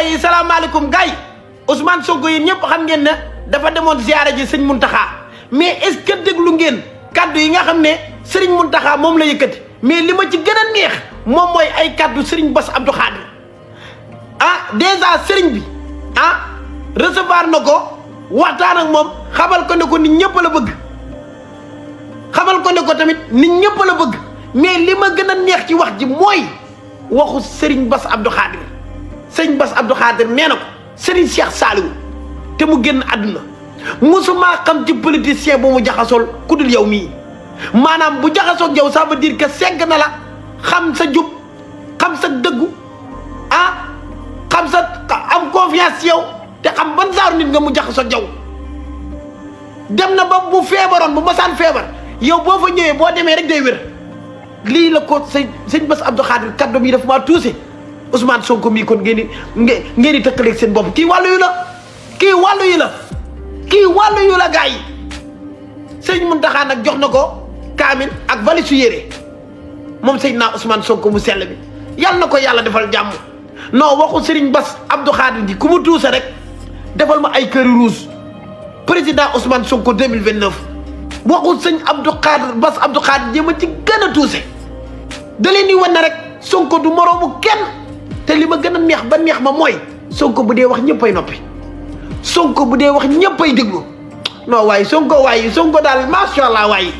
waaye salaamaaleykum gars yi Ousmane Sonko yéen ñëpp xam ngeen ne dafa demoon ziyaara ji sëñ Muntaxa mais est-ce que déglu ngeen kaddu yi nga xam ne sëriñ Muntaxa moom la yëkkati mais li ma ci gën a neex moom mooy ay kaddu sëriñ Bass Abdou Khadre déjà sëriñ bi recevoir na ko waxtaan ak moom xamal ko ne ko nit ñëpp la bëgg xamal ko ne ko tamit nit ñëpp la bëgg mais li ma gën a neex ci wax ji mooy waxu sëriñ Bass Abdou Khadre sëriñ Bass Abdou Khadre nee na ko sëriñ Cheikh Saliou te mu génn àdduna musuma xam ci politicien bu mu jaxasool ku dul yow mii maanaam bu jaxasoog yow ça veut dire que segg na la xam sa jub xam sa dëggu xam sa am confiance ci yow te xam ban genre nit nga mu jaxasoog yow dem na ba bu feebaroon bu masaan feebar yow boo fa ñëwee boo demee rek day wér lii la ko sëñ Bass Abdou Khadre kàddu yi dafa maa tuuse Ousmane Sonko mii kon ngeen di tëkkaleeg seen bopp kii wàllu yu la kii wàllu yu la gars yi sëñ Muntaxa nag jox na ko kaamil ak valise su yére moom sëñ naa Ousmane Sonko mu sell bi yàlla na ko yàlla defal jàmm non waxu Serigne Bass Abdou Khadre ji ku mu tuuse rek defal ma ay këri rouge président Ousmane Sonko 2029 waxu sëñ Bass Abdou Khadre ji ma ci gën a tuuse da leen di wan ne rek Sonko du moroomu kenn te li ma gën a neex ba neex ma mooy Sonko bu dee wax ñëppay noppi Sonko bu dee wax ñëppay déglu non waaye Sonko daal macha allah waaye